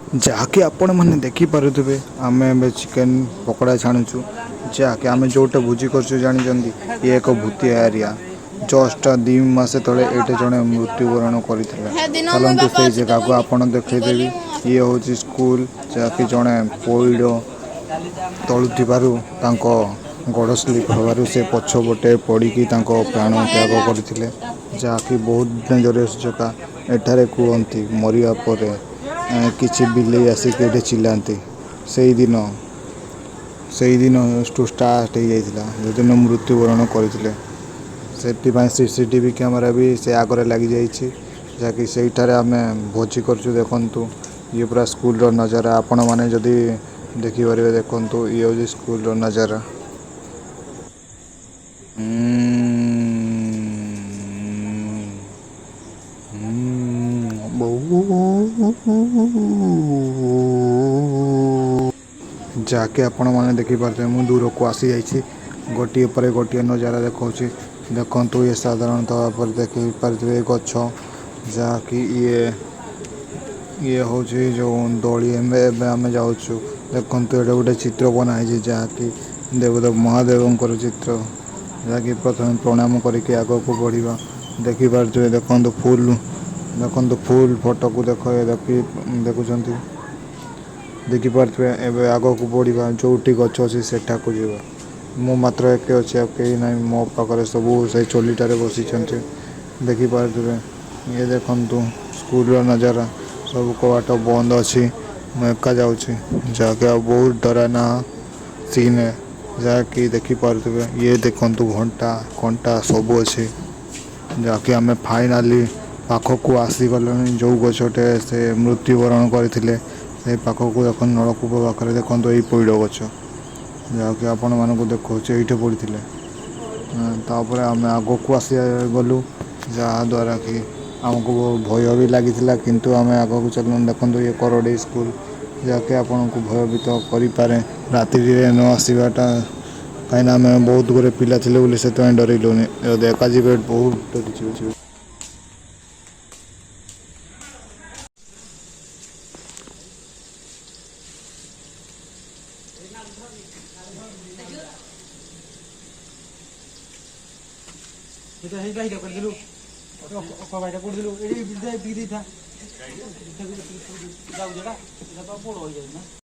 ଯାହାକି ଆପଣମାନେ ଦେଖିପାରୁଥିବେ, ଆମେ ଏବେ ଚିକେନ୍ ପକୋଡ଼ା ଛାଣୁଛୁ। ଯାହାକି ଆମେ ଯେଉଁଟା ଭୋଜି କରୁଛୁ ଜାଣିଛନ୍ତି, ଇଏ ଏକ ଭୂତିଆ ଏରିଆ। ଜଷ୍ଟ 2 ମାସ ତଳେ ଏଇଠି ଜଣେ ମୃତ୍ୟୁବରଣ କରିଥିଲା। ଚାଲନ୍ତୁ, ସେଇ ଜାଗାକୁ ଆପଣ ଦେଖେଇଦେବି। ଇଏ ହେଉଛି ସ୍କୁଲ, ଯାହାକି ଜଣେ ପଇଡ଼ ତୋଳୁଥିବାରୁ ତାଙ୍କ ଗୋଡ଼ ସ୍ଲିପ୍ ହେବାରୁ ସେ ପଛପଟେ ପଡ଼ିକି ତାଙ୍କ ପ୍ରାଣ ତ୍ୟାଗ କରିଥିଲେ, ଯାହାକି ବହୁତ ଡେଞ୍ଜରିୟସ୍ ଜାଗା। ଏଠାରେ କୁହନ୍ତି, ମରିବା ପରେ କିଛି ବିଲେଇ ଆସିକି ଏଠି ଚିଲ୍ଲାନ୍ତି। ସେଇଦିନ ସେଇଦିନଠୁ ଷ୍ଟାର୍ଟ ହେଇଯାଇଥିଲା, ଯେଉଁଦିନ ମୃତ୍ୟୁବରଣ କରିଥିଲେ। ସେଥିପାଇଁ ସିସିଟିଭି କ୍ୟାମେରା ବି ସେ ଆଗରେ ଲାଗିଯାଇଛି, ଯାହାକି ସେଇଠାରେ ଆମେ ଭୋଜି କରୁଛୁ। ଦେଖନ୍ତୁ, ଇଏ ପୁରା ସ୍କୁଲର ନଜାରା। ଆପଣମାନେ ଯଦି ଦେଖିପାରିବେ, ଦେଖନ୍ତୁ, ଇଏ ହେଉଛି ସ୍କୁଲର ନଜାରା। ଯାହାକି ଆପଣମାନେ ଦେଖିପାରୁଥିବେ, ମୁଁ ଦୂରକୁ ଆସିଯାଇଛି। ଗୋଟିଏ ପରେ ଗୋଟିଏ ନଜାରା ଦେଖାଉଛି, ଦେଖନ୍ତୁ। ଇଏ ସାଧାରଣତଃ ଭାବରେ ଦେଖିପାରୁଥିବେ ଏ ଗଛ, ଯାହାକି ଇଏ ହେଉଛି ଯେଉଁ ଦୋଳି। ଏବେ ଏବେ ଆମେ ଯାଉଛୁ। ଦେଖନ୍ତୁ, ଏଇଟା ଗୋଟେ ଚିତ୍ର ବନା ହେଇଛି, ଯାହାକି ଦେବଦେବ ମହାଦେବଙ୍କର ଚିତ୍ର, ଯାହାକି ପ୍ରଥମେ ପ୍ରଣାମ କରିକି ଆଗକୁ ବଢ଼ିବା। ଦେଖିପାରୁଥିବେ, ଦେଖନ୍ତୁ, ଫୁଲ ଦେଖନ୍ତୁ, ଫୁଲ ଫଟୋକୁ ଦେଖ, ଦେଖି ଦେଖୁଛନ୍ତି, ଦେଖିପାରୁଥିବେ। ଏବେ ଆଗକୁ ବଢ଼ିବା, ଯୋଉଠି ଗଛ ଅଛି ସେଠାକୁ ଯିବା। ମୁଁ ମାତ୍ର ଏକ ଅଛି, ଆଉ କେହି ନାହିଁ ମୋ ପାଖରେ। ସବୁ ସେଇ ଚୁଲିଟାରେ ବସିଛନ୍ତି, ଦେଖିପାରୁଥିବେ। ଇଏ ଦେଖନ୍ତୁ ସ୍କୁଲର ନଜାରା। ସବୁ କବାଟ ବନ୍ଦ ଅଛି, ମୁଁ ଏକା ଯାଉଛି, ଯାହାକି ଆଉ ବହୁତ ଡରାନା ସିନ୍, ଯାହାକି ଦେଖିପାରୁଥିବେ। ଇଏ ଦେଖନ୍ତୁ, ଘଣ୍ଟା କଣ୍ଟା ସବୁ ଅଛି, ଯାହାକି ଆମେ ଫାଇନାଲି ପାଖକୁ ଆସିଗଲେଣି, ଯେଉଁ ଗଛଟେ ସେ ମୃତ୍ୟୁବରଣ କରିଥିଲେ ସେଇ ପାଖକୁ। ଦେଖନ୍ତୁ, ନଳକୂପ ପାଖରେ ଦେଖନ୍ତୁ ଏଇ ପଇଡ଼ ଗଛ, ଯାହାକି ଆପଣମାନଙ୍କୁ ଦେଖାଉଛି, ଏଇଠି ପଡ଼ିଥିଲେ। ତାପରେ ଆମେ ଆଗକୁ ଆସି ଗଲୁ, ଯାହାଦ୍ୱାରା କି ଆମକୁ ଭୟ ବି ଲାଗିଥିଲା, କିନ୍ତୁ ଆମେ ଆଗକୁ ଚାଲୁ। ଦେଖନ୍ତୁ, ଇଏ କରଡ଼େଇ ସ୍କୁଲ, ଯାହାକି ଆପଣଙ୍କୁ ଭୟଭୀତ କରିପାରେ। ରାତିରେ ନ ଆସିବାଟା, କାହିଁକିନା ଆମେ ବହୁତ ଗୁଡ଼ିଏ ପିଲା ଥିଲେ ବୋଲି ସେଥିପାଇଁ ଡରିଲୁନି। ଯଦି ଏକା ଯିବେ, ବହୁତ ଡରିଯିବେ। ସେଇଟା କରିଦେଲୁ, କବାଇଟା କରିଦେଲୁ। ଏଇଠି ଦେଇଥା ଯାଉଛି, ଏଇଟା ତ ବଡ଼ ହେଇଯାଉଛି ନା।